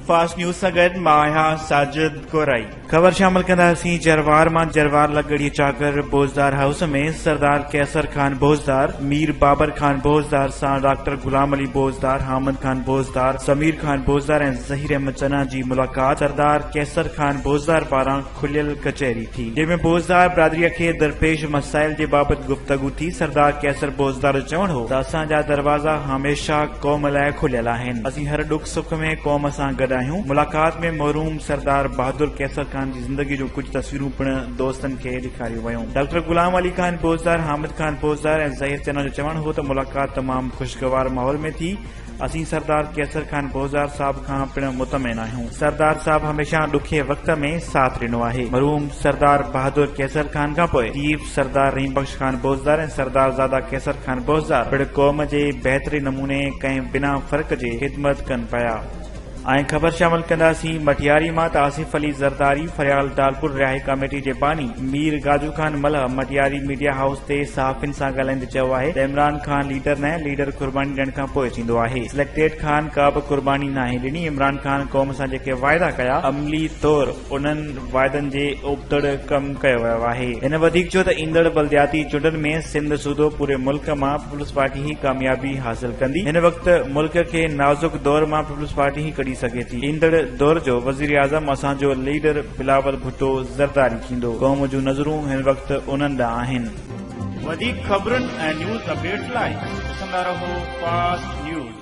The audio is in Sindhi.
فاسٽ نيوز سان گڏ مان آهيان ساجد ڪورائي. خبر شامل ڪنداسين جروار مان جروار لڳ ڳڙهي چاڪر بوزدار هائوس ۾ سردار قيصر خان بوزدار، مير بابر خان بوزدار سان ڊاڪٽر غلام علي بوزدار، حامد خان بوزدار، سمير خان بوزدار ۽ ظهير احمد چنا جي ملاقات سردار قيصر خان بوزدار پاران کليل ڪچهري ٿي، جنهن ۾ بوزدار برادريء کي درپيش مسائل جي بابت گفتگو ٿي، سردار قيصر بوزدار جو چوڻ هو ته اسان جا دروازا هميشه قوم لاء کليل آهن، اسين هر ڏک سک ۾ قوم سان گڏ آهيون، ملاقات ۾ مرحوم سردار بهادر قيصر خان جي زندگي جون ڪجهه تصويرون پڻ دوستن کي ڏيکاريون ويون، ڊاڪٽر غلام علي خان بوزدار، حامد خان بوزدار ۽ ظهير چنا جو چوڻ هو ته ملاقات تمام خوشگوار ماحول ۾ ٿي، اسين سردار قيصر خان بوزدار صاحب کان پڻ مطمئن آهيون. سردار صاحب هميشه ڏکي وقت ۾ ساٿ ڏنو آهي. مرحوم سردار بهادر قيصر خان کان پوء چيف سردار رحيم بخش خان بوزدار ۽ سردار زاده قيصر خان بوزدار پڻ قوم جي بهترين نموني ڪنهن بنا فرق جي خدمت ڪن پيا. ۽ خبر شامل ڪنداسين مٽياري مان ته آصف علي زرداري فريال ٽالپر رهائي ڪاميٽي جي باني مير گاجو خان ملهه مٽياري ميڊيا هائوس تي صحافين سان ڳالهائيندي چيو آهي ته عمران خان ليڊر نه ليڊر قرباني ڏيڻ کان پوء ٿيندو آهي سليڪٽيڊ خان ڪا به قرباني ناهي ڏني عمران خان قوم سان جيڪي واعدا ڪيا عملي طور انهن واعدن جي ابتڙ ڪم ڪيو ويو آهي. هن وڌيڪ چيو ته ايندڙ بلدياتي چونڊن ۾ سنڌ سوڌو پوري ملڪ مان پيپلز پارٽي ئي ڪاميابي حاصل ڪندي. هن وقت ملڪ کي نازڪ دور مان پيپلز پارٽي ئي ڪڍي سگهي ٿي. ايندڙ دور جو وزيراعظم اسان جو ليڊر بلاول ڀٽو زرداري ٿيندو. قوم جون نظرون هن وقت انهن ڏانهن آهن. وڌيڪ خبرن ۽ نيوز اپڊيٽس لاء ڏسندا رهو فاسٽ نيوز.